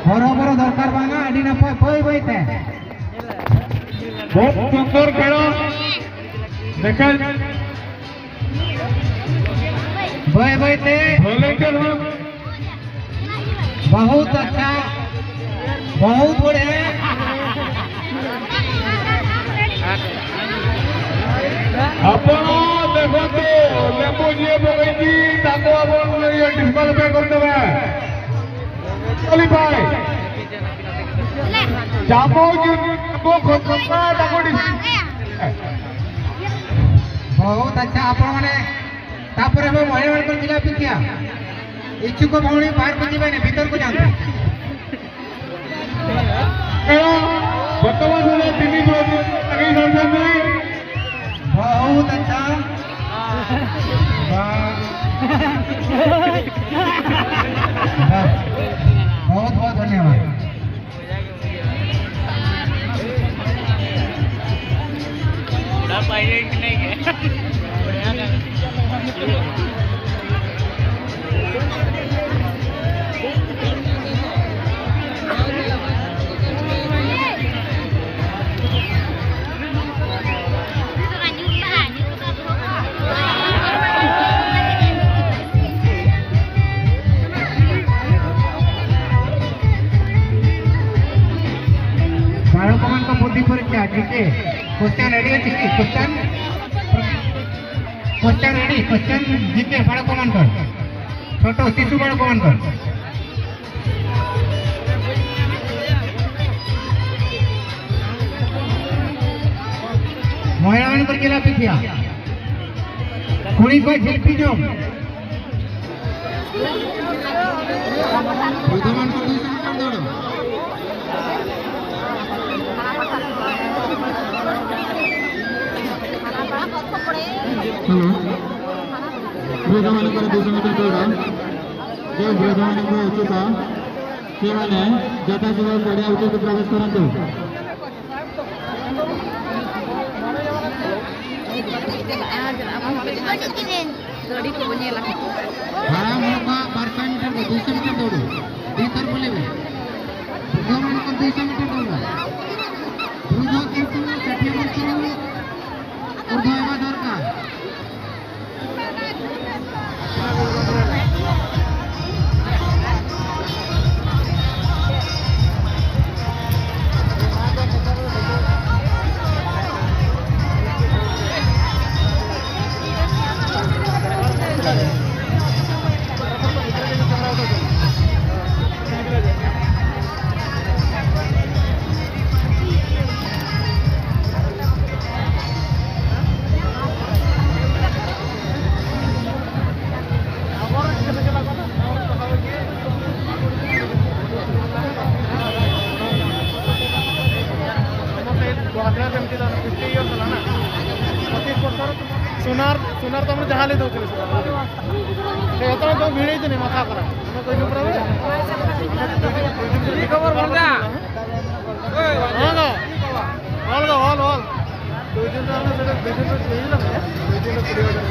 बरोबर दरकार बांगा आडी नपाय बय बय ते। ବହୁତ ସୁନ୍ଦର ଖେଳ ଦେଖା। बय बय ते। ଭଲେଣ୍ଟିୟର। बहुत अच्छा, बहुत बढ़िया। ଆପଣ ଦେଖନ୍ତୁ, ଲେମ୍ବୁ ଯିଏ ପକେଇଛି ତାକୁ ଆପଣ ଡିସ୍କ୍ୱାଲିଫାଇ କରିଦେବେ। କ୍ୱାଲିଫାଇ ଚାମଚ ଲେମ୍ବୁ ଖସା ତାକୁ। ବହୁତ अच्छा। ଆପଣ ମାନେ ତାପରେ ହେବ ମହିଳାମାନଙ୍କର ଜିଲାପି ଖିଆ। ଇଚ୍ଛୁକ ଭଉଣୀ ବାହାରକୁ ଯିବେନି, ଭିତରକୁ ଯାଆନ୍ତୁ। ଖେଳ ବର୍ତ୍ତମାନ ସୁଦ୍ଧା ତିନି ଲଗେଇ ସାରିଛନ୍ତି। बहुत अच्छा, वाह। वाह, बहुत बहुत धन्यवाद। पाहिजे की नाही? ବାଳକମାନଙ୍କ ବୁଦ୍ଧି ପରୀକ୍ଷା। ଟିକେ କ୍ୱେଶ୍ଚନ ରେଡି ଅଛି କି? Question, question ready? Question GK ବାଳକମାନଙ୍କର, ଛୋଟ ଶିଶୁ ବାଳକମାନଙ୍କର। ମହିଳାମାନଙ୍କର ଜିଲାପି ଖିଆ। କୁଣି କয় ଝିଲପି ଜମ। ବୃଦ୍ଧମାନଙ୍କର 200 ମିଟର ଦୌଡ଼। ହ୍ୟାଲୋ, ବୃଦ୍ଧମାନଙ୍କର 200 ମିଟର ଦୌଡ଼। ଯେଉଁ ବୃଦ୍ଧମାନଙ୍କୁ ଉଚିତ, ସେମାନେ ଯଥାଶୀଘ୍ର ପଡ଼ିଆ ଭିତରକୁ ପ୍ରବେଶ କରନ୍ତୁ। ହାରାମ ହୋକା 1200 ମିଟର, 200 ମିଟର ଦୌଡ଼, ଦୁଇଥର ବୁଲିବେ। ବୃଦ୍ଧମାନଙ୍କର 200 ମିଟର ଦୌଡ଼। ବୃଦ୍ଧ କିନ୍ତୁ 60 ବର୍ଷରୁ ଉର୍ଦ୍ଧ୍ୱ ହେବା ଦରକାର। ସେମିତି 50 ଇୟର୍ସ ହେଲା ନା, 25 ବର୍ଷର ସୁନାର। ସୁନାର ତ ଆମର ଯାହା ହେଲେ ଦେଉଥିଲେ। ସେ ଯେତେବେଳେ ଯେଉଁ ଭିଡ଼େଇଛନ୍ତି, ମାଥା ଖରାପ। ଆମେ କହିଲୁ ପୁରା ହଁ, ଅଲଗା ଅଲ୍ ଅଲ୍ 2 ଦିନ ଆମେ ସେଟା 2 ଦିନ ହେଇଥିଲା, 2 ଦିନ 20,000।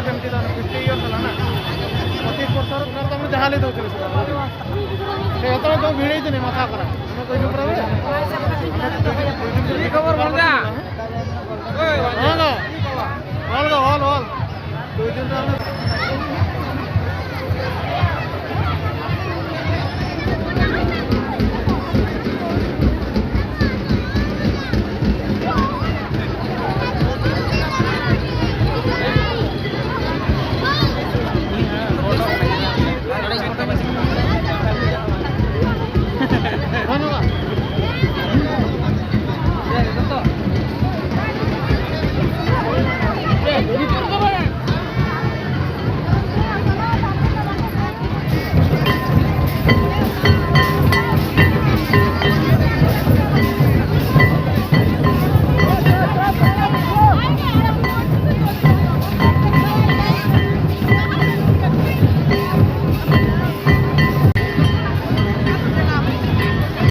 ସେମିତି 50 ଇୟର୍ସ ହେଲା ନା, 25 ବର୍ଷର ତ ଆମର ଯାହା ହେଲେ ଦେଉଥିଲେ। ସେ ଯେତେବେଳେ ଯେଉଁ ଭିଡ଼େଇଛନ୍ତି, ମାଥା ଖରାପ। ଆମେ କହିଲୁ ପୁରା ହଁ, ଅଲଗା ଅଲ୍ ଅଲ୍ 2 ଦିନ ଆମେ